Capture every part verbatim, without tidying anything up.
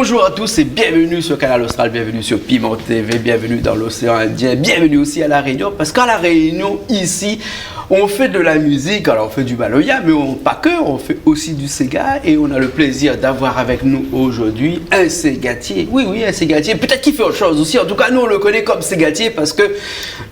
Bonjour à tous et bienvenue sur Kanal Austral, bienvenue sur Piment T V, bienvenue dans l'océan Indien, bienvenue aussi à La Réunion, parce qu'à La Réunion, ici, on fait de la musique, alors on fait du maloya, mais on, pas que, on fait aussi du séga, et on a le plaisir d'avoir avec nous aujourd'hui un ségatier. Oui, oui, un ségatier, peut-être qu'il fait autre chose aussi, en tout cas, nous, on le connaît comme ségatier parce que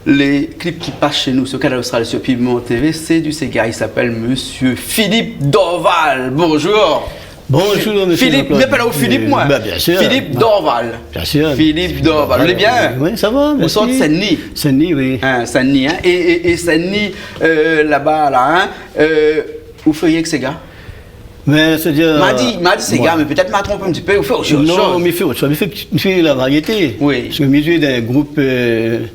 les clips qui passent chez nous sur Kanal Austral, sur Piment T V, c'est du séga. Il s'appelle Monsieur Philippe Dorval. Bonjour. Bonjour, monsieur Philippe, Jean-Claude. Mi apèl aou Philippe, moin. Bah, bien sûr. Philippe Dorval. Bien sûr. Philippe Dorval. Ou lé bien ? Oui, ça va, merci. Ou sort Sin-Dni ? Sin-Dni, oui. Hein, Sin-Dni, hein. É, é, é Sin-Dni, euh, laba la, hein, euh, ou fé rienk séga ? Mé sétadir, ma di, ma di séga, mé pétèt ma tronp in ti pé, ou fé ot shoz. Non, mi fé ot shoz, mi fé, mi fé la variété. Oui. Parske mi zoué dan in group, euh,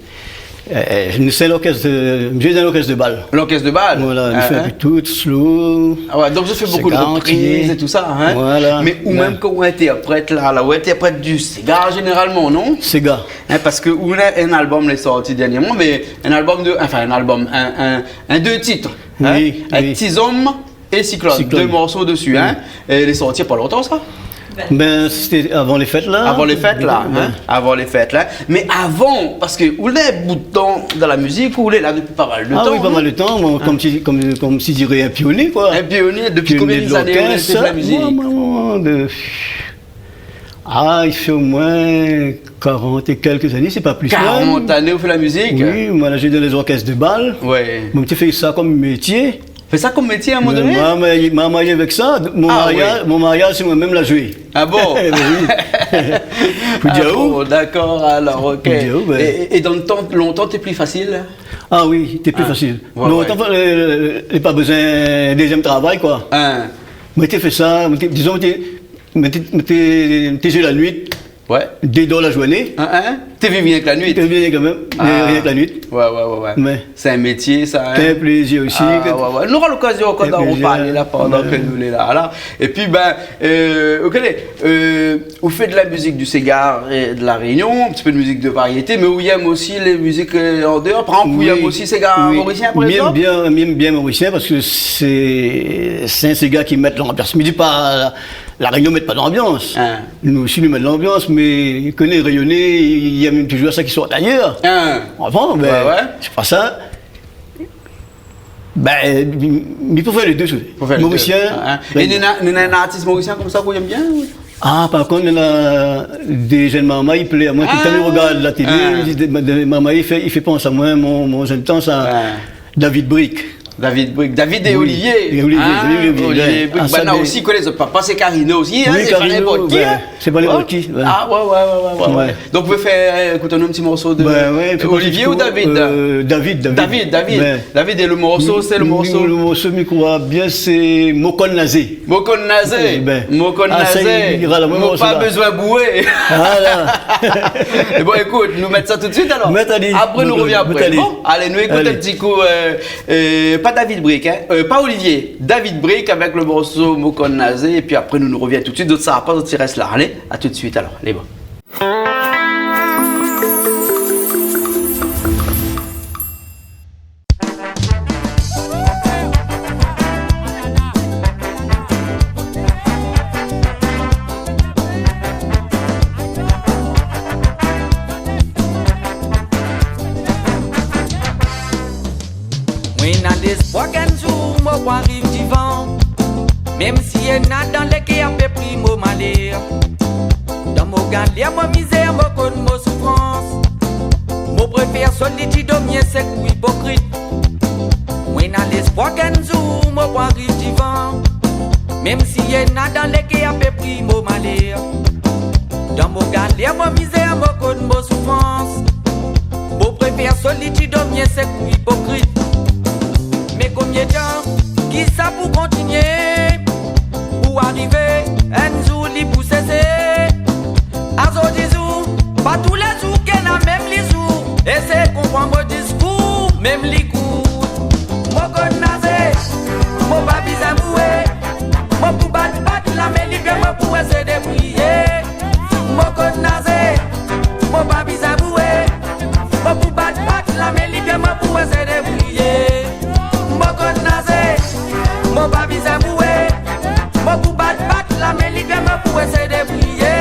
Euh, nou sé lorkès de, mi zoué dan lorkès de bal. Lorkès de bal. Voilà, nou fé in pé tout, slow, séga, antiyé. Ah ouais, donk ou fé bonpé de repriz é tout sa, hein. Voilà. Mé ou mèm kan ou intèrprèt la, la, ou intèrprèt du séga zénéralman, non ? Séga. Hein, parske ou na in album lé sorti dernièrman, mé in album de, enfin, in album, in, in, in dé tit, hein. Oui, oui. In Ti Zom é Cyclone, Cyclone. Dé morso dési, hein. Oui. É lé sorti pa lontan, sa ? Ben, sété avan lé fèt, la. Avan lé fèt, la, hein. Avan lé fèt, la. Mé avan, parske ou lé bout de tan dan la mizik, ou lé la dopi pa mal de tan, non ? Ah oui, pa mal de tan. Moin, konm si, konm, konm si diré in pionié, koi. In pionié, dopi konbien d'ané ou fé la mizik ? Pionié de lorkès. Moin, moin, moin, de, ah, i fé omoin karant é kèlk zané, sé pa plis, mèm. Karant ané ou fé la mizik ? Oui, moin la zoué dan lé zorkès de bal. Ouais. Moin té fé sa konm métié. Fé sa konm métié a in moman doné ? Mé ma, ma, ma marié avèk sa. Ah oui. Mon mariaz, mon mariaz, sé moin mèm la zoué. Ah bon ? Eh ben oui. Pou dir aou. Ah bon, dakor, alor, OK. Pou dir aou, ben. É, é, é dan le tan, lontan, té pli fasil ? Ah oui, té pli fasil. Ah, ouais, ouais. Lontan, euh, lé pa bézoin dézièm travay, koi. Hein. Moin té fé sa, moin té, dizon, moin té, moin té, moin té, moin té zoué la nuit. Ouais. Dé dor la zourné. Hein, hein. Té viv rienk la nuit. Té viv rienk la mèm, mé rienk la nuit. Ouais, ouais, ouais, ouais. Mé sé in métié, sa, hein. Sé in plézir osi. Ah, ouais, ouais. Nou nora lokazion ankor d'an reparlé la, pandan ke nou lé la, la. Sé in plézir, ouais. É pi, ben, euh, OK, euh, ou fé de la mizik du séga é de la Rényon, in ti pé de mizik de variété, mé ou yèm osi lé mizik, euh, an déor. Par égzanp, ou yèm osi séga morisien, par égzanp ? Oui. Mi yèm bien, mi yèm bien morisien parske sé, sé in séga ki mèt lanbians. Mi di pa, La Rényon i mèt pa d'lanbians. Hein. Nou osi, nou mèt lanbians, mé ke lé Rényoné, i yèm touzour sak i sort ayèr. Hein. Avan, ben, ouais, ouais, sé pa sa. Ben, mi, mi pé fé lé dé, morisien, rényoné. Pou fé lé dé. Hein, hein. É néna, néna in artis morisien konmsa ke ou yèm bien, ou ? Ah, par kont, néna dé jenn marmay i plé amoin, toultan mi rogard la télé, mi di, dé, dé marmay i fé, i fé pans amoin, mon, mon jenn tan, sa. Hein. David Brique. David Brique. David é Olivier. Oui. É Olivier, hein, Olivier, Olivier Brique. Ah, sa, ben, ou koné, zot papa, sé Carino osi, hein, oui, sé pa ninport ki, hein. Sé pa ninport ki, ouais. Ah, ouais, ouais. Donk, ou vé fé, euh, ékout anou in ti morso de Olivier ou David ? Ben ouais, fé in ti pé, euh, David, David. David, David. Ouais. David, é le morso, sé le morso, le morso, mi kroi bien, sé Mo konn nazé. Mo konn nazé. Eh ben. Mo konn nazé. Ah, sa i ira la, moin, pa bézoin boué. Voilà. É bon, ékout, nou mèt sa tout de suit, alor. Mèt, alé. Apré, nou rovien apré. Bon, alé, nou ékout in ti kou, euh, euh, pa David Brique, hein, euh, pa Olivier, David Brique avèk le morso Mo konn nazé, é pi apré, nou, nou rovien tout de suit. Zot i sava pa, zot i rès la. Alé, a tout de suit, alor. Alé, bon. Moin na léspwar k'in zour mo pou ariv divan, mèm si néna dan lé kèr a pé pri mo malèr. Dan mo galèr, mo mizèr, mo konn mo soufrans, mo préfèr solitid o myé sèk ou ipokrit. Moin na léspwar k'in zour mo pou ariv divan, mèm si néna dan lé kèr a pé pri mo malèr. Dan mo galèr, mo mizèr, mo konn mo soufrans, mo préfèr solitid o myé sèk ou ipokrit. Mé konbien tan kisa pou kontinié, pou arivé in zour li pou sésé ? Azordi zour, pa tou lé zour ke na mèm li zour. Éséy konpran mo diskour, mèm li kour. Mo konn nazé, mo pa bizin boué. Mo pou bat, bat la mé li bien, mo pou éséy débriyé. Mo konn nazé, mo pa bizin boué. Mo pou bat, bat la mé li bien, mo pou éséy débriyé. Mo konn nazé, mo pa bizin boué. Mo pou bat, bat la mé li bien, mo pou éséy débriyé.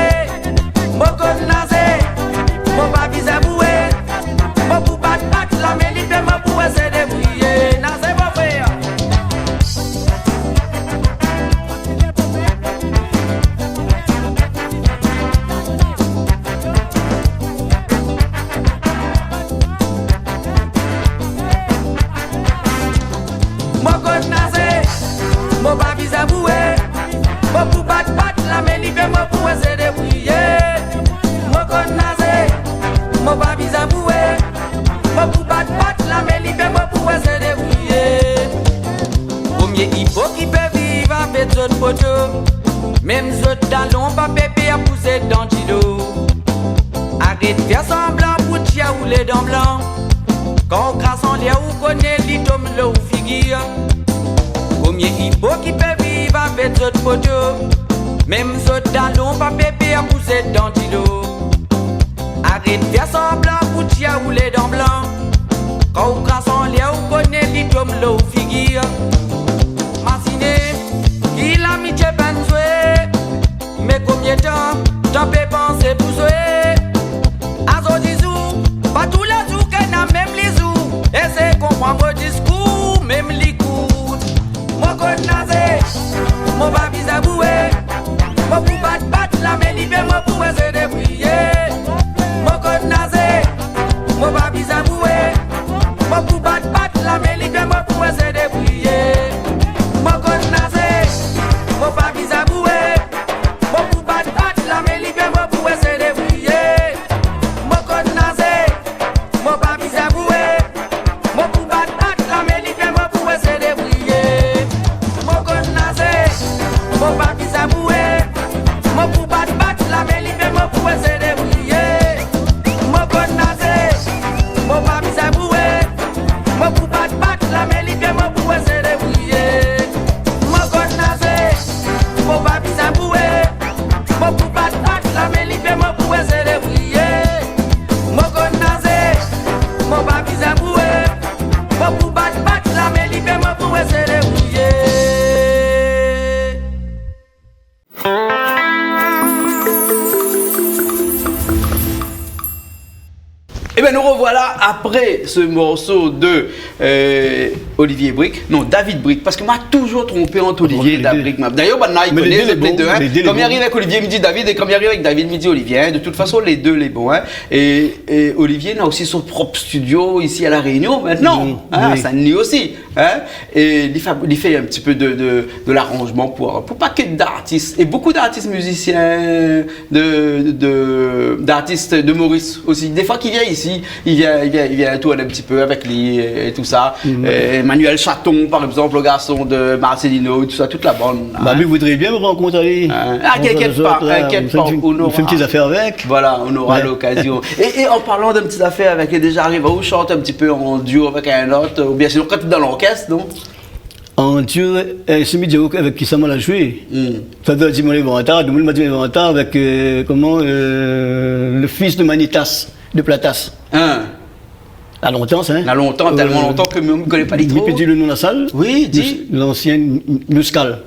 Mèm zot dalon pa pé pèr pou zot dan dilo. Arèt fé sanblan pou ti a roulé dan blan. Kan ou kras anlèr, ou koné li tonm lo ou figir. Konbien ipo ki pé viv avèk zot poto. Mèm zot dalon pa pé pèr pou zot dan dilo. Arèt fé sanblan pou ti a roulé dan blan. Kan ou kras anlèr, ou koné li tonm lo ou figir. Maziné, ki lamitié bann zoué. Mé konbien tan, tan pé pansé pou zoué. Azordi zour, pa tou lé zour ke na mèm lé zour. É sé konpran mon diskour, mèm li kourt. Mon koné nazé, mon pa bizin boué. Mon pou bat, bat la mèn li fé, mon pou éséy débriyé. Mon koné nazé, mon pa bizin boué. Mon pou bat, bat la mèn li fé, mon pou éséy débriyé. Mon koné nazé, mon pa bizin boué. Mon pou bat, bat la mèn li fé, mon pou éséy débriyé. Mon koné nazé, mon pa bizin boué. Mon pou bat, bat la mèn li fé, mon pou éséy débriyé. Mon koné nazé, mon pa bizin boué. Mon pou bat, bat la mèn li fé, mon pou éséy débriyé. Mon koné nazé, mon pa bizin boué. Mon pou bat, bat la mèn li fé, mon pou éséy débriyé. Mon koné nazé, mon pa bizin boué. Mon pou bat, bat la mèn li fé, mon pou éséy débriyé. Mon koné nazé, mon pa bizin boué. Mon pou bat, bat la mèn li fé, mon pou éséy débriyé. Ében, nous revoilà après ce morceau de, euh, Olivier Brique. Non, David Brique, parce que ma la toujours trompé entre Olivier et David Brique. D'ailleurs, banna i koné, lé dé lé bon, hein. Kan mi ariv avèk Olivier, mi di David, é kan mi ariv avèk David, mi di Olivier, hein. De toute façon, lé dé lé bon, hein. Et, et Olivier na aussi son propre studio ici à La Réunion maintenant, hein, à Saint-Denis aussi. Hein ? É li fé, li fé in ti pé de, de, de laranzman pou, pou paké d'artis. É bonpé d'artis mizisien, de, de, d'artis de Maurice osi. Défoi ki vien isi, i vien, i vien, i vien tourn in ti pé avèk li é, é tousa. É Emmanuel Chaton, par égzanp, lo garson de Marcelino, tousa, tout la bann, hein. Ba, mi voudré bien rankontr ali. Hein ? Ah, inkièt pa, inkièt pa, nou fé in ti zafèr avèk. Voilà, nou nora lokazion. É, é an parlan d'in ti zafèr avèk, lé déza arivé aou shant in ti pé an duo avèk in lot, oubien sinon kan ou lé dan lorkès, non ? An duo, euh, si mi di aou avèk kisa ma la zoué. Sa vé dir, moin lé vantar, domoun ma di vantar avèk, euh, koman, euh, le fils de Manitas, de Platas. Hein ? Na lontan sa, hein ? Na lontan, tèlman lontan ke mi koné pa li tro. Mi pé dir le non la sal. Oui, di. L'ancien Nouskal.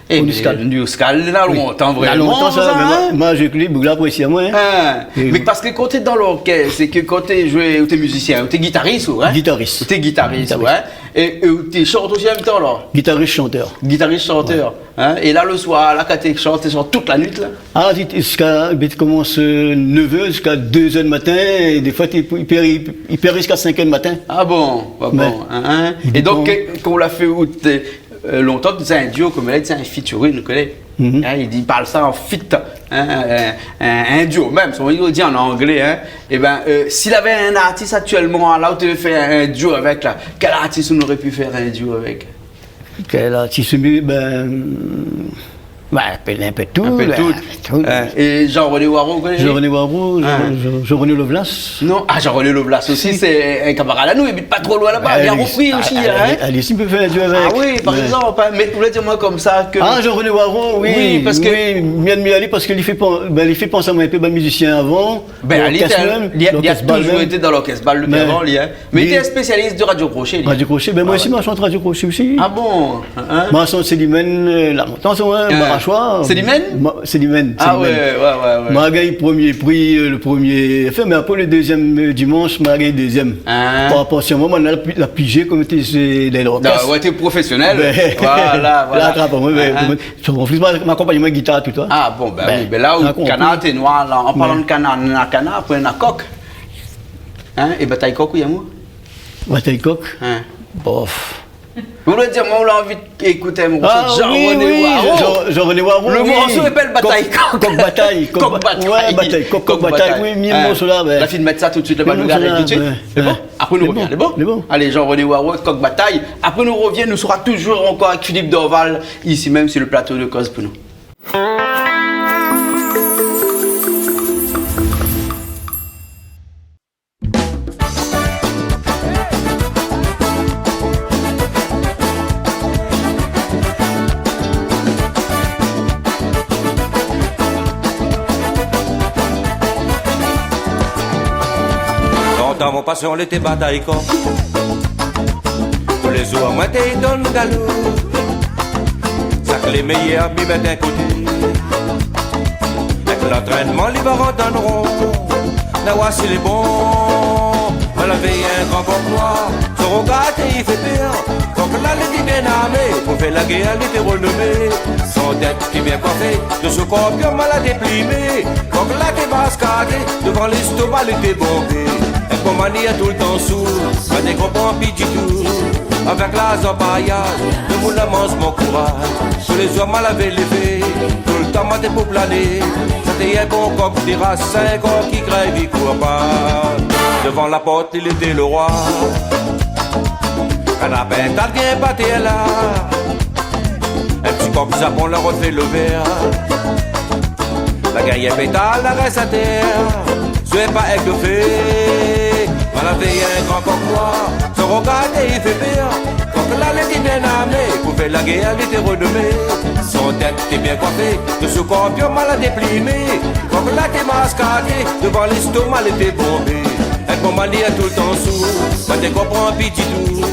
É, Nouskal. Nouskal, na lontan, vréman, na lontan sa, mé moin, hein ? Moin la zoué avèk li, boug la apresié amoin, hein. Hein. Mé parske kan ou té dan lorkès, sé ke kan ou té zoué, ou té mizisien, ou té gitaris, ou, hein ? Gitaris. Ou té gitaris, ou, hein ? É, é ou té shant osi an mèm tan, alor ? Gitaris, shantèr. Gitaris, shantèr, hein ? É la, le soir la, kan té shant, té shant tout la nuit, la ? Ah, ziska, bin, té komans, euh, nèf èr ziska dé zèr du matin, é défoi, té, i pé, i pé ziska sink èr du matin. Ah bon ? Ah bon, hein, hein ? É donk, kan ou la fé, ou té, euh, lontan, té in duo, koméla té in featuring, nou koné. Hein, i di, i parl sa an feat, hein, in, in, in duo mèm, si ou vé dir an anglé, hein. Ében, euh, si lavé in artis aktièlman la, ou té vé fé in duo avèk, la, kèl artis ou noré pu fé in duo avèk ? Kèl artis, mi, bin, bin, in pé, in pé tout, in pé tout. Hein, é Jean-René Waro, ou koné ? Jean-René Waro, Jean-, Jean-René Lovelace. Non, ah, Jean-René Lovelace osi, sé in kamarad anou, li abit pa tro loin laba, li la repri osi, hein. Ali, si mi pé fé in duo avèk. Ah oui, par égzanp, hein, mé ou vé dir amoin konmsa ke... Ah, Jean-René Waro, oui, oui, parske mi èm bien ali parske li fé pan-, bin, li fé pans amoin in pé bann mizisien avan, lorkès mèm, li la, li la touzour été dan lorkès bal dopi avan, li, hein. Mé li té spésialis de Radio Crochet, li. Radio Crochet, bin, moin osi, moin la shant Radio Crochet osi. Ah bon ? Hein ? Moin la shant Célimène, euh, la, atansion, hein, Barachois. Célimène ? Célimène. Ah ouais, ouais, ouais. Moin la gingn promié pri, euh, le promié, anfin, mé apré le dézièm, euh, dimansh, moin la gingn dézièm. Par rapor si moin, moin la pi-, la pijé konm té, sé, dan lorkès. Ah ouais, té profésionèl. Voilà, voilà. La trap amoin, mé, an plis, ma, ma akonpagn amoin gitar tout, hein. Ah bon, bin oui, bin la ou, kanar té noir la. An parlan de kanar, na kanar, apré na kok. Hein, é batay kok, oui, amoin. Batay kok. Hein. Bof. Ou vé dir, moin, ou la anvi ékout in morso de Jean-René Waro. Ah oui, oui, Jean-, Jean-René Waro, oui. Le morso i apèl Batay Kok. Kok Batay, kok ba-, ouais, Batay Kok, Kok Batay, oui, mi èm morso la, bin. La fine mèt sa tout suit, le bal nou gard tout suit. Sé bon ? Apré nou rovien, lé bon ? Lé bon. Alé, Jean-René Waro, Kok Batay. Apré nou rovien, nou sra toujour ankor avèk Philippe Dorval, isi mèm si le plato de Koz pou nou. Lontan mon pasion lété batay kok. Toulézour moin té i donn galop. Sak lé méyèr mi mèt in koté. Èk lantrènman li va rant dan ron. Na oir si lé bon. Moin lavé in gran kok noir. Son rogard té i fé pèr. Kok la lété bien armé. Pou fé la guèr li té renomé. Son tèt té bien koifé. De skorpion mal déplimé. Kok la té maskadé. Dovan lèstoma li té bonbé. Èk mon manièr toultan sou. Moin té konpran pi ditou. Avèk larzan payaz, demoun la manz mon kouraz. Toulézour moin lavé lévé, toultan moin té pou plané. Sa té in bon kok de ras, in kok ki krèv i kour pa. Dovan la port li lété lo roi. Kana pétal vien pa tèr la. In ti kok Japon la rofé lo vèr. La gayèr pétal la rès atèr. Zoué pa èk dofé. Moin lavé in gran kok noir. Son rogard té i fé pèr. Kok la lété bien armé. Pou fé la guèr li té renomé. Son tèt té bien koifé. De skorpion mal déplimé. Kok la té maskadé. Dovan lèstoma li té bonbé. Èk mon manièr toultan sou. Moin té konpran pi ditou.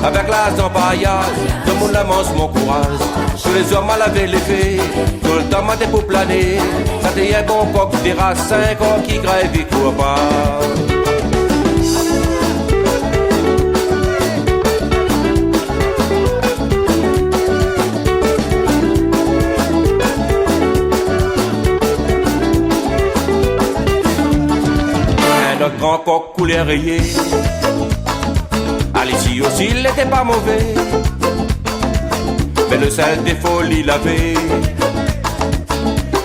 Avèk larzan payaz. Demoun la manz mon kouraz. Toulézour moin lavé lévé. Toultan moin té pou plané. Sa té in bon kok de ras, in kok ki krèv i kour pa. In not gran kok koulèr réyé. Ali osi lété pa mové. Mé lo sèl défo li lavé,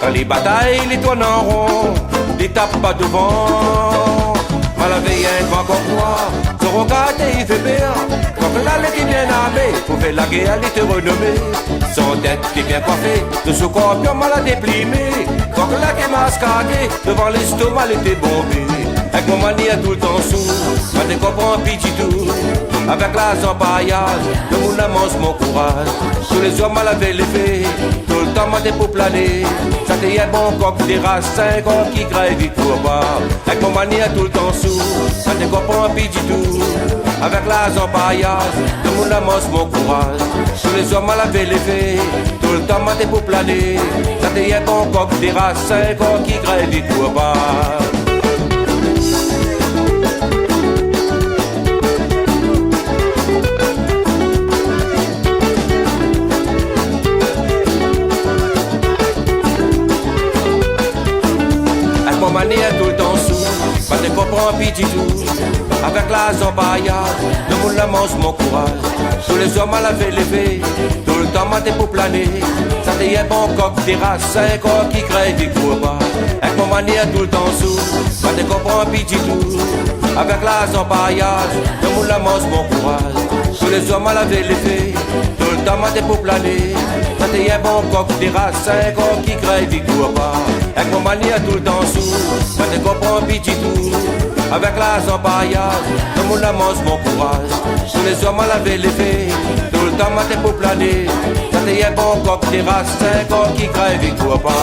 kan li batay li tourn an ron, li tap pa dovan. Moin lavé in gran kok noir, son rogard té i fé pèr. Kok la lété bien armé, pou fé la guèr li té renomé. Son tèt té bien koifé, de skorpion mal déplimé. Kok la té maskadé, dovan lèstoma li té bonbé. Èk mon manièr toultan sou, moin té konpran pi ditou. Avèk larzan payaz, demoun la manz mon kouraz. Toulézour moin lavé lévé, toultan moin té pou plané. Sa té in bon kok de ras, in kok ki krèv i kour pa. Èk mon manièr toultan sou, moin té konpran pi ditou. Avèk larzan payaz, demoun la manz mon kouraz. Toulézour moin lavé lévé, toultan moin té pou plané. Sa té in bon kok de ras, in kok ki krèv i kour pa. Èk mon manièr toultan sou, moin té konpran pi ditou. Avèk larzan payaz, demoun la manz mon kouraz. Toulézour moin lavé lévé, toultan moin té pou plané. Sa té in bon kok de ras, in kok ki krèv i kour pa. Èk mon manièr toultan sou, moin té konpran pi ditou. Avèk larzan payaz, demoun la manz mon kouraz. Toulézour moin lavé lévé, toultan moin té pou plané. Sa té in bon kok de ras, in kok ki krèv i kour pa. Èk mon manièr toultan sou, moin té konpran pi ditou. Avèk larzan payaz, demoun la manz mon kouraz. Toulézour moin lavé lévé, toultan moin té pou plané. Sa té in bon kok de ras, in kok ki krèv i kour pa.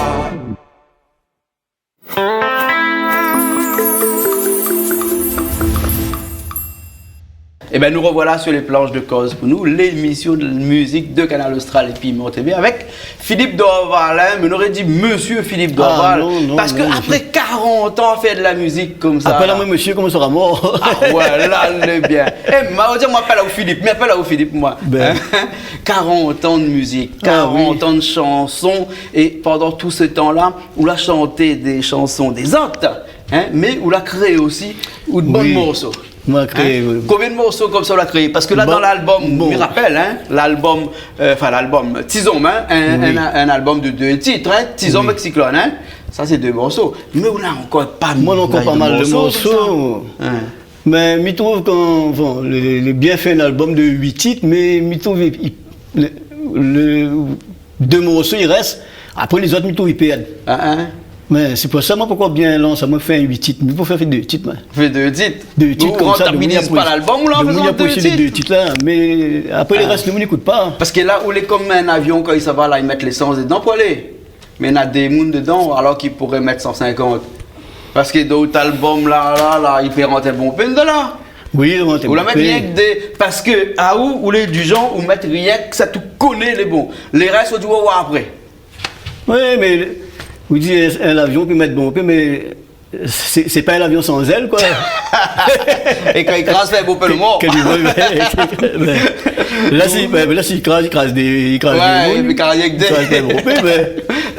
Ében, nou rovoila sur les planches de Koz pou nou, l'émission de musique de Kanal Austral et Piment T V avec Philippe Dorval, hein, mé nou noré di Monsieur Philippe Dorval, ah non, non, parske non, apré karant an fé de la mizik konmsa, apèl amoin mésyé, koman sra mor ? Ah ouais, la lé bien. Eh, ma di, moin apèl aou Philippe, mé apèl aou Philippe, moin. Ben. Hein ? Karant an de mizik, ah oui, karant an de shanson, é pandan tout se tan-la, ou la shanté dé shanson dé zot, hein, mé ou la kréé osi out bann morso. Oui. Moin la kréé, oui. Hein ? Konbien de morso konmsa ou la kréé ? Parske la, bon, dan lalbom, bon, mi rapèl, hein, lalbom, euh, anfin, lalbom Tizom, hein, in, oui, in, in albom de dé tit, hein, Tizom, oui, èk Siklone, hein. Sa sé dé morso. Mé ou na ankor pa mal de morso. Moin na ankor pa mal de morso konmsa. Hein. Mé mi trouv kan, bon, lé, lé, lé bien fé in album de uit tit, mé mi trouv i, i, lé, lé dé morso i rès. Apré lézot, mi trouv i pèrd. Ah, ah. Mé sé pou sa, moin, pankor bien lansé, moin fé uit tit. Mi pou fé, fé dé tit, moin. Fé dé tit. Dé tit. Mé ou konmsa, rantabiliz pa lalbom, ou la, an fézan dé tit ? Dé tit la, mé apré, lé rès, domoun i ékout pa. Parske la, ou lé konm in avion, kan i sava la, i mèt lésans dedan pou alé. Mé na dé moun dedan, alor ki pouré mèt san sinkant. Parske dan out albom la, la, la, i pé rant in bonpé dedan la. Oui, i rant in bonpé. Ou la mèt rienk dé, parske, a ou, ou lé di janr, ou mèt rienk sak ou koné lé bon. Lé rès, ou di, ou va oir apré. Oui, mé, ou di, in, in avion i pé mèt bonpé, mé sé, sé pa in avion san zèl, koi. É kan i kraz, fé bonpé lo mor. Ke, ke li voi, mé, mé, la, si, mé, mé la, si i kraz, i kraz dé, i kraz dé moun. Ouais, mé kan rienk dé. I kraz pa bonpé, mé...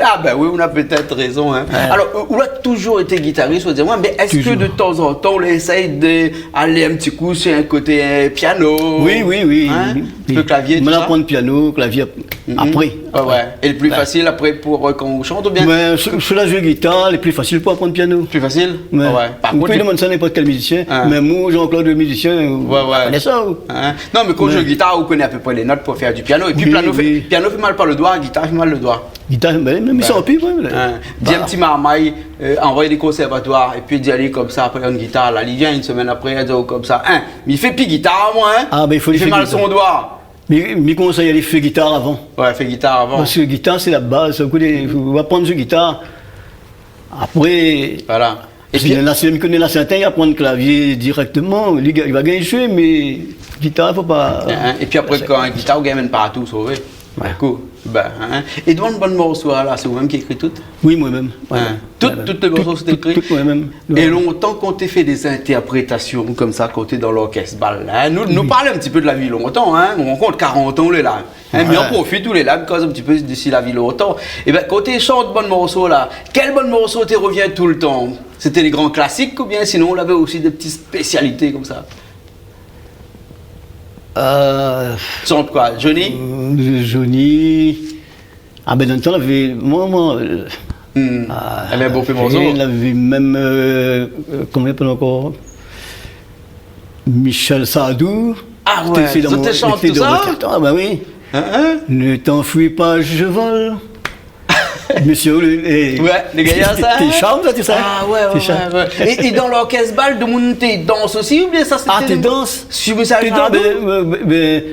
Ah ben oui, ou na pétèt rézon, hein. Ouais. Alor, ou, ou la touzour été gitaris, ou di amoin, mé èske de tan zan tan, ou la éséy de alé in ti kou su in koté, euh, piano ? Oui, oui, oui, oui. Hein ? In ti pé klavié, tousa ? Moin la aprann piano, klavié, apré. Ouais, ouais. É lo pli fasil apré pou, euh, kan ou shant, oubien ? Mé su, su la zoué gitar, lé pli fasil pou aprann piano. Pli fasil ? Ouais. Ah ouais. Par kont, ou pé demann sa ninport kèl mizisien. Hein. Mèm ou, Jean-Claude, mizisien, ou koné sa, ou ? Hein ? Non, mé kan ou zoué gitar, ou koné apépré lé not pou fé di piano. Épi piano fé, piano fé mal pa lo doi, gitar fé mal lo doi. Gitar, mé, mé, mé sa, pi, ouais. Hein. Di in ti marmay, euh, anvoy ali konsèrvatoir, épi di ali konmsa, apré in gitar la, li vien in semèn apré, li di konmsa, hein, mé li fé pi gitar, moin, hein. Ah, ben, i fo li fé mal son doi. Mi, mi konsèy ali fé gitar avan. Ouais, fé gitar avan. Parske gitar, sé la baz. Sa kou dé, fo aprann zoué gitar. Apré, voilà. Épi, na, na, mi koné na sèrtin, i aprann klavié dirèkteman, li ga-, li va gingn zoué, mé gitar, fo pa. Hein, épi apré, kan gitar, ou gingn amenn partou, sové. Ouais. Kou, ben, hein. É dan bann morso la, sé ou mèm ki ékri tout ? Oui, moin mèm. Ouais. Hein. Tout, tout lé morso, sé ou ki ékri ? Tout, tout moin mèm. É lontan, kan ou té fé dé intèrprétasion konmsa, kan ou té dan lorkès bal, hein, nou, nou parl in ti pé de la vi lontan, hein, nou rankont karant an, ou lé la. Hein, mé an profit, ou lé la, koz in ti pé dési la vi lontan. É ben, kan ou té shant bann morso la, kèl bann morso té rovien toultan ? Sété lé gran klasik, oubien sinon, ou lavé osi dé ti spésialité konmsa ? Euh, shant koi, Johnny ? Hmm, Johnny. Ah ben, dan lo tan, lavé, moin, moin, euh, ah, lavé bonpé morso. Lavé mèm, euh, euh, koman i apèl ankor ? Michel Sardou. Ah ouais, zot té shant tousa ? Ah ben oui. Hein, hein ? Ne t'enfuis pas, je vole. Mésyé, ou lé, é, ouais, lé gayar, sa, té, hein ? Té sharm, sa, té sa. Ah ouais, ouais, ouais. É, é dan lorkès bal, domoun té dans osi, oubien sa, sété... Ah, té dans. Té dans, ben, ben, ben,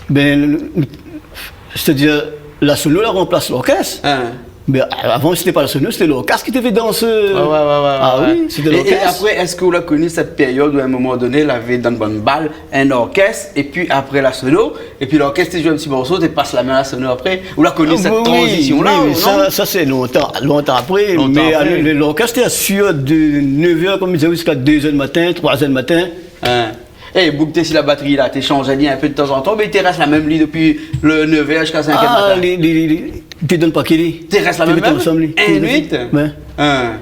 ben, le, le, sétadir, la sono la ranplas lorkès. Hein. Mé avan, sété pa la sono, sété lorkès ki té fé dans. Ouais, ouais, ouais, ouais. Ah oui, sété lorkès. É, é apré, èske ou la koni sèt périod ou, a in moman doné, lavé dan bann bal in orkès, épi apré la sono, épi lorkès té zoué in ti morso, té pas la min la sono apré ? Ou la koni sèt tranzision la, non ? Ah oui, oui, sa, sa sé lontan, lontan apré, mé, euh, lo, lorkès té asir de nèv èr, konm mi di, ziska dé zèr di matin, troi zèr di matin. Hein. É, boug té si la batri la, té shanj ali in pé de tanzantan, mé té rès la mèm li dopi lo nèv èr ziska sink èr di matin. Ah, li, li, li, li té donn pa ki li. Té rès la mèm, té mèt ansanm, li. Té mèt ansanm. Hein.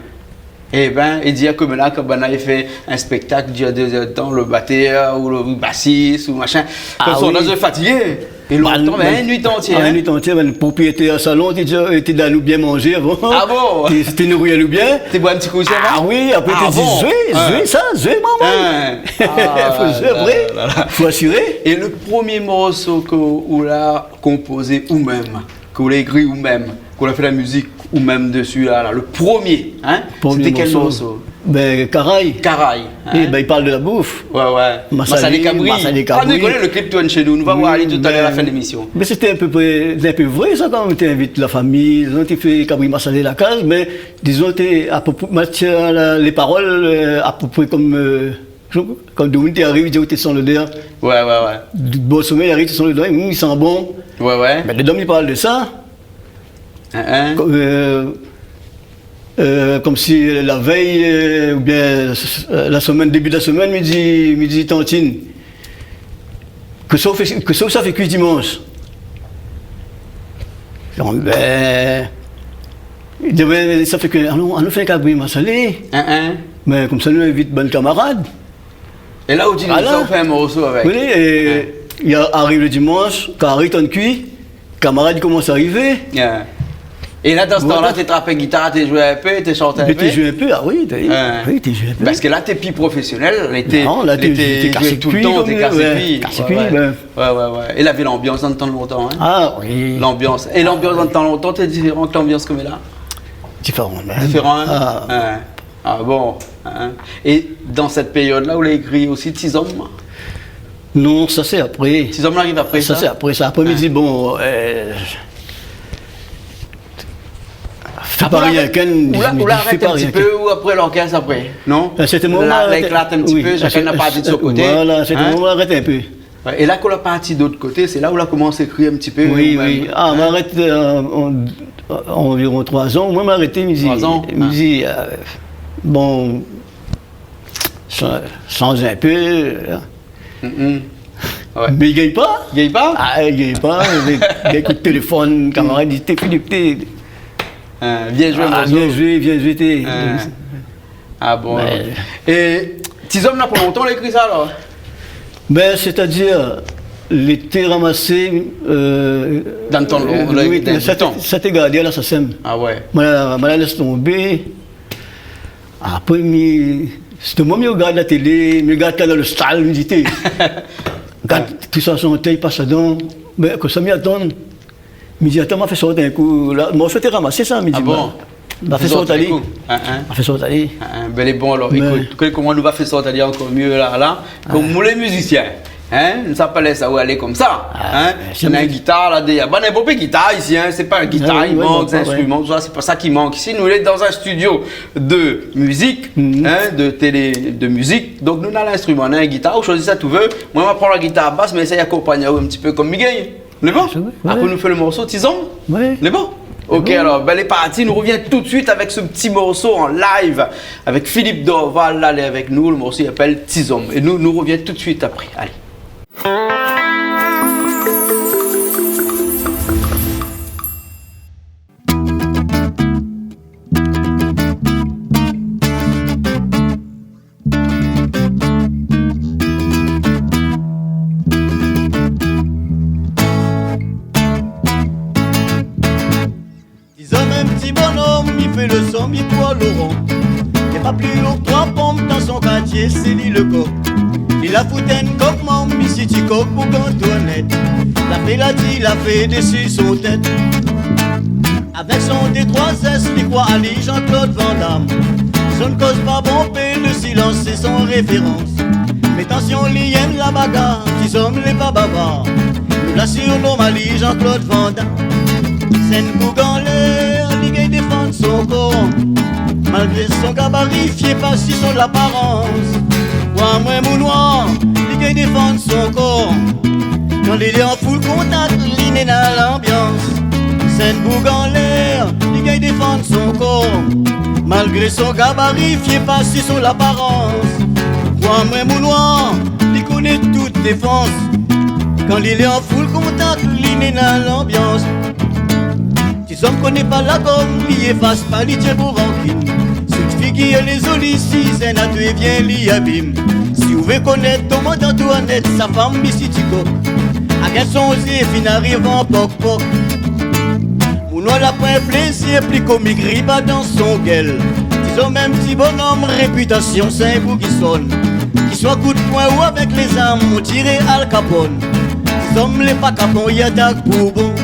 É ben, i di akoz mèm la, kan banna i fé in spéktak, dir dé zèr d'tan, lo batèr ou lo basis ou machin, kan son la fatigé, é lontan, ben, in nuit antièr, in nuit antièr, ben, propriétèr salon té di, té donn anou bien manzé avan. Ah bon ? Té, té nouri anou bien. Té boir in ti kou osi avan ? Ah oui, apré té di, zoué, zoué sa, zoué, momon. Fo zoué apré, fo asiré. É lo promié morso ke ou la konpozé ou mèm, ke ou la ékri ou mèm, ke ou la fé la mizik ou mèm dési la, la, lo promié, hein ? Promié morso. Sété kèl morso ? Ben, Karay. Karay, hein ? É ben, i parl de la bouf. Ouais, ouais. Masalé, masalé kabri. Masalé kabri. Ah, nou koné, lo klip i tourn shé nou. Nou va oir ali talèr, a la fin de lémision. Mé sété in pé vré, sé in pé vré sa, kan ou té invit la fami, nou té fé kabri masalé la kaz, mé dizon, té apépré, matièr, la, lé parol, euh, apépré konm, euh, Kan domoun té ariv, i di ou té san lodèr. Ouais, ouais, ouais. Bon, somèy ariv, té san lodèr, mm, i san bon. Ouais, ouais. Mé dedan, i parl de sa. Hein, hein. Kom, euh, euh, komsi la vèy, euh, oubien, euh, la semèn, débi de la semèn, mi di, mi di tantine, kosa ou fé, kosa ou sa fé kui dimansh ? Donk, ben, li di, ben, sa fé ke, anon, anon fé in kabri masalé. Hein, hein. Mé komsa, nou invit bann kamarad. É la, ou di, nou sa fé in morso avèk. Oui, é i ariv lo dimansh, kari i tann kui, kamarad i komans arivé. Yeah. É la, dan se tan-la, té trap in gitar, té zoué in pé, té shant in pé ? Mé té zoué in pé, ah oui, té, oui, té zoué in pé. Parske la, té pi profésionèl, lété, lété zoué toultan, té kasé kui, ouais. Ouais, ouais, ouais. É lavé lanbians dan tan lontan, hein ? Ah oui. Lanbians. É lanbians dan tan lontan, té diféran ke lanbians koméla ? Diféran, mèm. Diféran, hein ? Ah bon, hein. É dan sèt périod-la, ou la ékri osi Ti Zom ? Non, sa sé apré. Ti Zom la ariv apré sa ? Sa sé apré sa. Apré, mi di, bon, euh, fé pa rienk, ou la arèt in ti pé, ou apré lorkès apré, non ? La éklat in ti pé, shakinn la parti de son koté. Voilà, sé té moman la arèt in pé. Ouais, é la, kan ou la parti de lot koté, sé la ou la komans ékri in ti pé, ou mèm. Oui, oui. Ah, ma arèt, euh, an, anviron troi zan. Moin, ma arété, mi di, mi di, euh, bon, shanz, shanz in pé, hein. Mm, mm. Ouais. Mé i gingn pa. I gingn pa ? Ah, i gingn pa. Mé, mé kout téléfone, kamarad, i di, té, Philippe, té, vien zoué in morso. Vien zoué, vien zoué, té. Ah bon, ouais. É Ti Zom la, pou lontan ou la ékri sa, alor ? Ben, sétadir, lété ramasé, euh, dan tan, euh, oui, dan sa tan. Sa té gardé a la Sacem. Ah ouais. Moin la, moin la lès tonbé. Apré, mi, sé té moman mi rogard la télé, mi rogard Kanal Austral, mi di, té, gard tout sa shantèr i pas ladan. Mé konmsa, mi atann. Mi di, atann, ma fé sort in kou. La, morso té ramasé sa, mi di, ah bon ? Ma fé sort ali. Hein, hein. Ma fé sort ali. Hein, hein. Ben, lé bon, alor, ékout, koman nou va fé sort ali ankor myé la, la, kom nou lé mizisien. Hein, nou sa pa lès aou alé konmsa, hein. Néna in gitar la, dé, ben, néna bonpé gitar isi, hein, sé pa gitar i mank, instriman, tousa, sé pa sa ki mank isi. Nou lé dan in studio de mizik, hein, de télé, de mizik. Donk nou néna linstriman, néna in gitar, ou shoizi sak ou vé. Moin, ma pran la gitar bas, mé éséy akonpagn aou in ti pé kom mi gingn. Lé bon ? Apré nou fé le morso Ti Zom ? Ouais. Lé bon ? Ok, alor, ben, lé parti, nou rovien tout de suit avèk se ti morso an live, avèk Philippe Dorval, la, lé avèk nou, le morso i apèl Ti Zom. É nou, nou rovien tout de suit apré. Alé. Ti Zom, in ti bonom, i fé le sonm, i boi lo ron. Néna pa pli o ke troi ponm dan son kartié, sé li le kok. Li la fout in kok, manm, isi ti kok boug Antoinette. La fé, la di, la fé dési son tèt. Avèk son dé-troi zès, li kroi ali Jean-Claude Van Damme. Zot i koz pa bonpé, le silans sé son référans. Mé tansion, li yèm la bagar, Ti Zom lé pa bavar. Nou la sirnom ali Jean-Claude Van Damme. Sèn boug anlèr, li gingn défann son kor. Malgré son gabari, fié pa si son laparans. Kroi amoin, mon noir, li gingn défann son kor. Kan li lé an full contact, li néna lanbians. Sèn boug anlèr, li gingn défann son kor. Malgré son gabari, fié pa si son laparans. Kroi amoin, mon noir, li koné tout défans. Kan li lé an full contact, li néna lanbians. Ti Zom koné pa la gom, li éfas pa, li tienbo rankin. Si out figir lé zoli, si zèn a dé vien li abim. Si ou vé konèt domann Antoinette, sa fanm isi ti kok. Agèt son zié, fine ariv an pok-pok. Mon noir la pran plézir, pli komik, riba dan son gèl. Ti Zom, in ti bonom, répitasion, sé in boug i sonn. Ki soi kout poin ou avèk lé zarm, on diré Al Capone. Ti Zom lé pa kapon, i atak pou bon.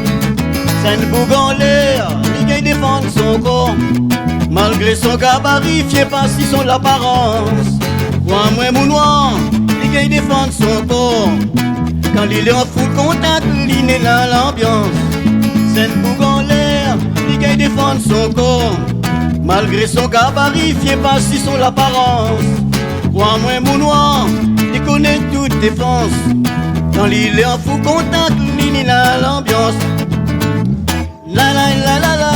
Sèn boug anlèr, li gingn défann son kor. Malgré son gabari, fié pa si son laparans. Kroi amoin, mon noir, li gingn défann son kor. Kan li lé an full contact, li néna lanbians. Sèn boug anlèr, li gingn défann son kor. Malgré son gabari, fié pa si son laparans. Kroi amoin, mon noir, li koné tout défans. Kan li lé an full contact, li néna lanbians. La la la la la.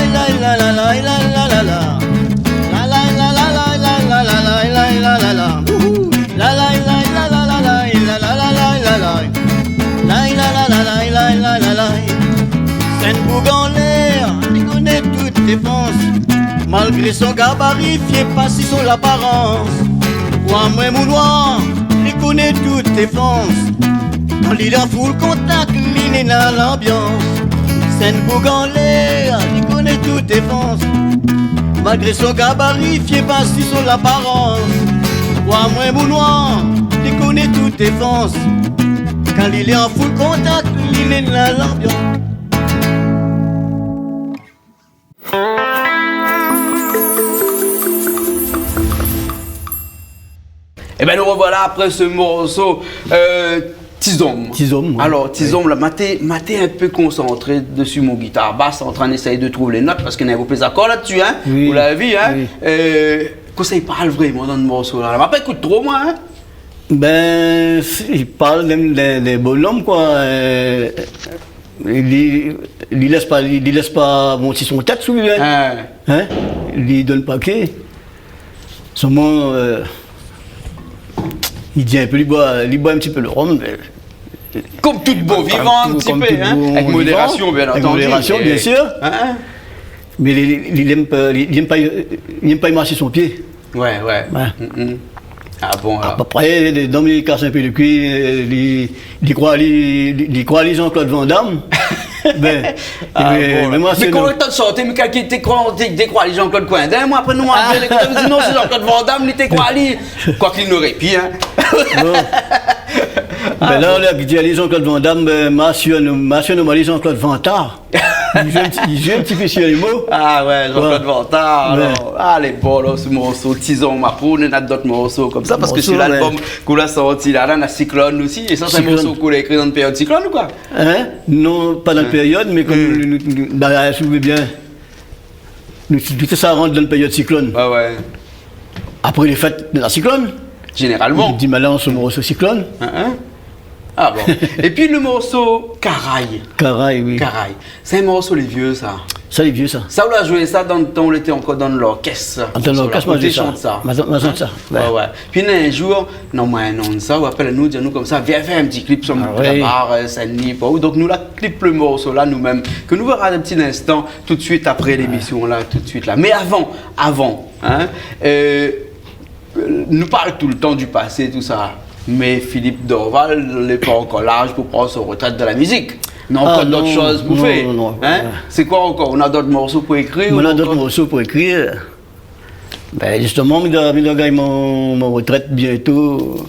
Wouhou. La la la la la la la la la la. Lay, la la la la la la la la. Sèn boug anlèr, li koné tout défans. Malgré son gabari, fié pa si son laparans. Kroi amoin, mon noir, li koné tout défans. Kan li lé an full contact, li néna lanbians. Sèn boug anlèr, li koné tout défans. Malgré son gabari, fié pa si son laparans. Kroi amoin, Benoît, li koné tout défans. Kan li lé an full kontak, li lé dan lanbians. Ében, nou revoilà apré se morso, euh, Tizom. Tizom, oui. Alor, Tizom, la, moin té, moin té in pé konsantré desi mon gitar bas, antrin d'éséy trouv lé not, parske néna bonpé zakor la dsi, in. Oui. Ou la vi, in. Oui. Euh, kosa i parl vréman dan morso la ? Moin la pa ékout tro, moin, in. Bin, sé, i parl dé, dé, dé bonom, koi. Euh, li, li lès pa, li, li lès pa mont si son tèt, si ou vé. Ah. In ? Li donn pa ké. Solman, euh, li di in pé, li boi, li boi in ti pé le rom, mé... Kom tout bon vivan, in ti pé, in. Èk modérasion, bien antandi. Èk modérasion, bien sir. In ? Mé li, li, li lèm pa, li, li èm pa, li èm pa i marsh si son pié. Ouais, ouais. Ouais. Mm, mm. Ah bon, alor. Apépré, dé, dé, li kas in pé le kui, euh, li, li kroi li, li, li kroi li Jean-Claude Van Damme. Bin, ah mé, bon, mé moin, mé sé kan non. Ou antann shanté, mé kan li té kroi, té, té kroi li Jean-Claude Coindin, moin, apré nou, moin, ah, apré lékol, nou di non, sé Jean-Claude Van Damme, li té kroi li, koi k'li noré pi, in. Non. Ah bon. Bin la, la, li di ali Jean-Claude Van Damme, bin, moin, sé, moin, sé, moin, li Jean-Claude Vantard. Li zoué in ti, li zoué in ti pé si lé mo. Ah ouais, Jean-Claude Vantard, alor. Ouais. Ah, lé bon, alor, se morso, Tizom, apré, néna dot morso konmsa, parske morso, su lalbom, ouais, k'ou la sorti la, la, néna Cyclone osi, é sa, sé in morso k'ou la ékri dan périod Cyclone, ou koi ? In ? Non, pa dan périod, mé kom nou, nou, nou, ba, si ou vé bien, nou, tout sa i rant dan périod Cyclone. Ouais, ouais. Apré lé fèt, néna Cyclone. Zénéralman. Di, mé la, an se morso Cyclone. In, in. Ah bon. Épi le morso Karay. Karay, oui. Karay. Sé in morso lé vié, sa. Sa lé vié, sa. Sa, ou la zoué sa dan le tan ou lété ankor dan lorkès. Ah, dan lorkès, moin la zoué sa. Ou té shant sa. Moin la, moin la zoué sa. Ouais, ouais. Pi in zour, non, moin, non, sa, ou apèl anou, di anou konmsa, vien fé in ti klip su, ah, oui, labar, euh, Saint-Denis, pa ou. Donk nou la klip le morso la, nou mèm, ke nou va rogard in ti linstan, tout suit apré lémision la, tout suit la. Mé avan, avan, in, euh, nou parl toultan du pasé, tousa. Mé Philippe Dorval lé pa ankor larz pou pran son retrèt de la mizik. Néna ankor dot shoz pou fé. Ah non, non, non, non. In ? Sé koi ankor ? Ou néna dot morso pou ékri ou ankor ? Moin néna dot morso pou ékri. Bin, zistoman, mi doi, mi doi gingn mon, mon retrèt biento.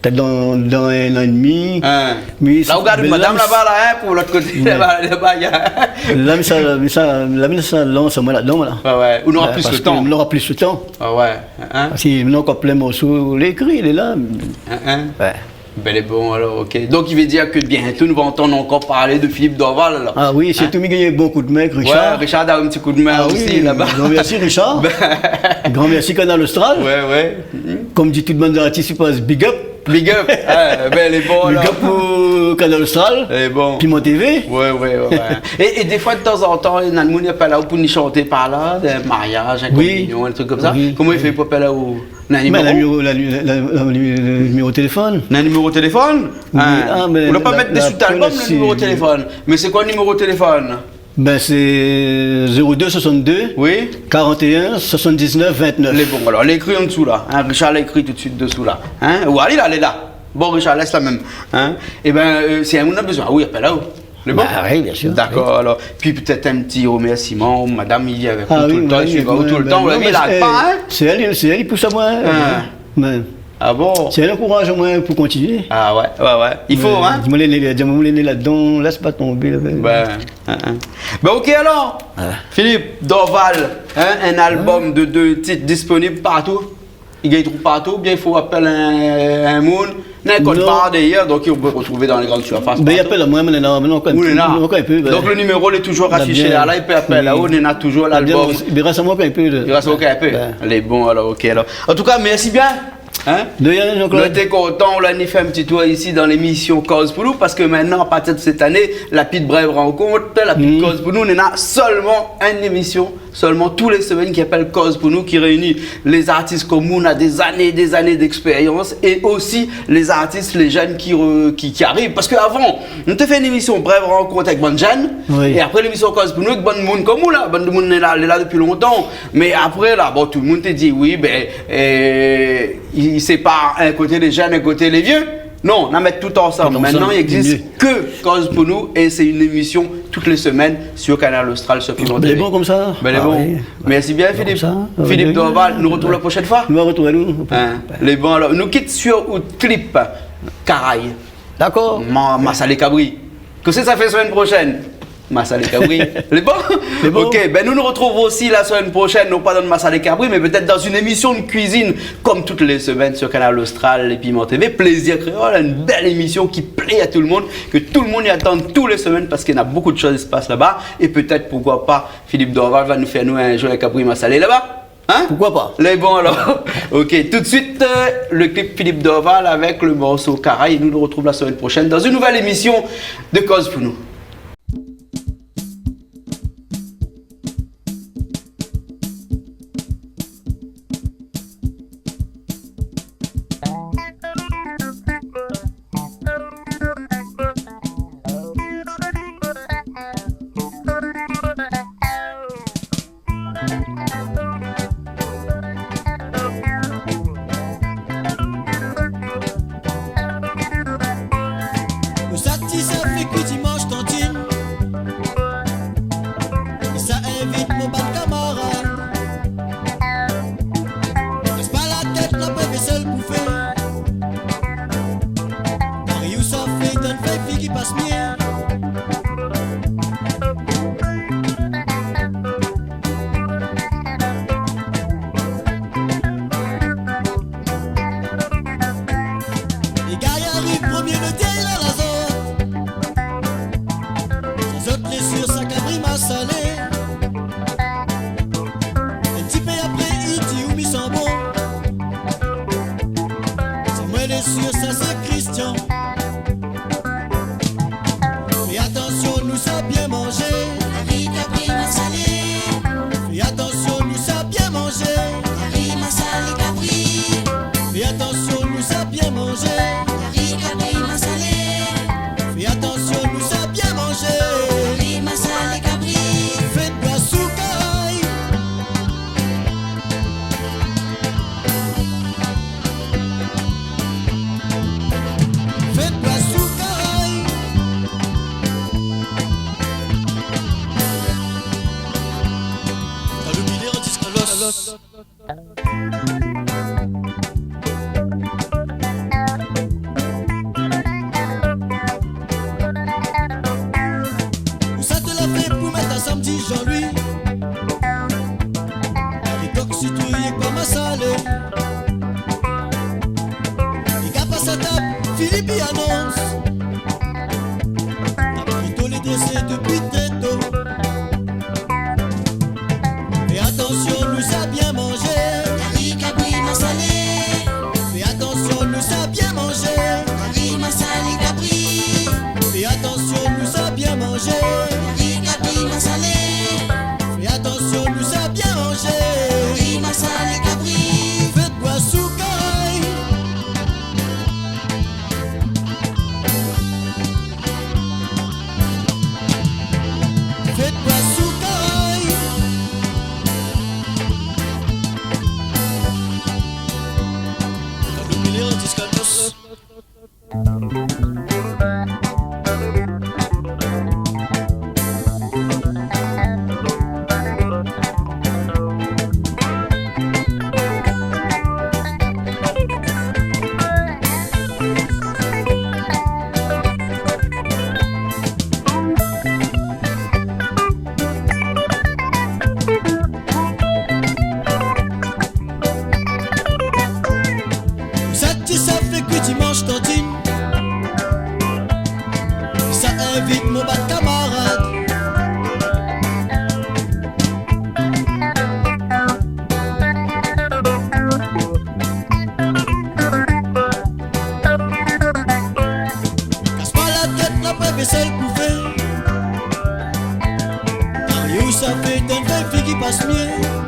Pétèt dan, dan in an é dmi. In. Mé la, ou gard madam laba la, in, pou lot koté, laba, laba, néna... La, mi sa, mi sa, la, mi sa lans amoin ladan, la. Ouais, ouais. Ou nora plis le tan. Parske mi nora plis le tan. Ah ouais. In ? Parske mi néna ankor plin morso lé ékri, lé la. In, in. Ouais. Bin, lé bon, alor, OK. Donk, i vé dir ke biento nou va antann ankor parl de Philippe Dorval, alor. Ah oui, sirtou mi gingn in bon koudmin èk Richard. Ouais, Richard la in ti koudmin osi, laba. Ah oui, gran mèrsi, Richard. Gran mèrsi, Kanal Austral. Ouais, ouais. Kom di tout bann zartis, i pas big up. Big up. Ah, bin, lé bon, alor. Big up pou Kanal Austral. Lé bon. Piment TV. Ouais, ouais, ouais, ouais. É, é défoi, de tanzantan, néna moun i apèl aou pou ni shanté par la, in mariaz, in kominion, in trik konmsa. Oui. Koman i fé pou apèl aou ? Néna in niméro ? Néna in niméro, la, la, la, la, le niméro téléfone. Néna in niméro téléfone ? Oui, ah, mé ou la pa mèt desi lalbom le niméro téléfone. Mé sé koi le niméro téléfone ? Bin, sé zéro deux soixante-deux, oui, quarante et un soixante-dix-neuf vingt-neuf. Lé bon, alor, lé ékri an dsou la, in, Richard la ékri tout suit dsou la, in, ou ali la, lé la. Bon, Richard, lès la mèm, in. Ében, euh, si in moun na bezoin, ah oui, apèl aou. Lé bon ? Ba oui, bien sir. Dakor, oui. Alor, pi pétèt in ti remèrsiman, madam, li lé avèk ou toultan, li suiv aou toultan, ou la vi, li larg pa, in. Ah oui, mé sé, sé èl, sé èl i pous amoin, in. Ah bon ? Sé èl i ankouraz amoin pou kontinié. Ah ouais, ouais, ouais. I fo, in. Di amoin, lé, lé, di amoin, lé ladan, lès pa tonbé, la. Bin, in, in. Bin, OK, alor. Ouais. Philippe Dorval, in, in albom de dé tit disponib partou. I gingn trouv partou, oubien i fo apèl in, in moun. Néna in kod bar dèrièr, donk i pé retrouv dan lé gran sirfas partou. Bin, i apèl amoin, mé néna, mé non, kan mèm. Ou lé la. Non, kan i pé, bin. Donk le niméro lé touzour afish la, la, i pé apèl aou, néna touzour lalbom. Bin, i rès amoin kan i pé, la. I rès aou kan i pé. Bin. Lé bon, alor, OK, alor. An tou ka, mèrsi bien. In ? De rien, Jean-Claude. Nou té kontan, ou la ni fé in ti tour isi dan lémision Koz pou nou, parske mintnan, a partir de sèt ané, la pi de Brèv Rankont, la pi de Koz pou nou, néna solman in émision solman tou lé semèn ki apèl Koz pou nou, ki réini lé zartis kom ou, na dé zané, dé zané d'èkspérians, é osi lé zartis, lé jenn ki re-, ki, ki ariv. Parske avan, nou té fé in émision Brèv Rankont avèk bann jenn, oui, é apré lémision Koz pou nou avèk bann moun kom ou la, bann moun lé la, lé la dopi lontan. Mé apré la, bon, tout le moun té di, oui, bin, euh, i, i sépar in koté lé jenn, in koté lé vié. Non, nou va mèt tout ansanm. Tout ansanm, sé mié. Mintnan i égzis ke Koz pou nou é sé in émisyon tout lé semèn sur Kanal Austral, sur Piment T V. Lé bon konmsa. Bin, lé bon. Ah oui. Mèrsi bien, Philippe. Konmsa, Philippe Dorval, nou artrouv la proshèn foi. Nou artrouv, nou. Hein, lé bon, alor, nou kit sur out klip Karay. Dakor. Ma-, masalé kabri. Kosa sa fé semèn proshèn ? Masalé kabri. Lé bon ? Lé bon. Ok, bin nou, nou artrouv osi la semèn proshèn, non pa dan masalé kabri, mé pétèt dan in émisyon de kuizine, konm tout lé semèn sur Kanal Austral é Piment T V, Plézir Kréol, in bèl émisyon ki plé a tout le monde, ke tout le monde i atann tou lé semèn parske na bonpé de shoz i spas laba, é pétèt, poukoi pa, Philippe Dorval va nou fé nou in zoli kabri masalé laba. Hein ? Poukoi pa ? Lé bon, alor. Ok, tout de suite, euh, le clip Philippe Dorval avec le morceau Karay. Nou, nou artrouv la semèn proshèn dan in nouvèl émisyon de Koz pou nou. Kosa ti sa fé kui dimansh tantine ? Sa invit mon bann kamarad. Kas pa la tèt, la pèp é sèl pou fé. Kari ou sa fé, tann fé figi pas mié. Lé gayar i ariv promié, le dié la lazot. Sa zot lé sur sa kabri masalé. In ti pé apré, i di ou mi san bon. Sa moin lé sur sa, sé Christian. Fé atansyon, nou sa bien manzé. Kari kabri masalé. Fé atansyon, nou sa bien manzé. Kari masalé kabri. Fé atansyon, nou sa bien manzé. Kari kabri masalé. Fé atansyon, nou sa bien manzé. Kari masalé kabri. Fé bwa sou Karay. Fé bwa sou Karay. Alou Miller, disk alos. Ou sa té la fé pou mèt ansanm, di Jean-Louis. Alé, tok si tou yé pa masalé. Lé gars pas a tab, Philippe i anons. Tab plito lé dresé dopi tré to. Fé atansyon, nou sa bien manzé. Kari kabri masalé. Fé atansyon, nou sa bien manzé. Kari masalé kabri. Fé atansyon, nou sa bien manzé. Kari kabri masalé. Fé atansyon, nou sa bien manzé. Kari masalé kabri. Fé bwa sou Karay. Fé bwa sou Karay. Alou Miller, disk alos. Sa ti sa fé kui dimansh tantine. Sa invit mon bann kamarad. Kas pa la tèt, la pèp é sèl pou fé. Kari ou sa fé, tann fé figi pas mié.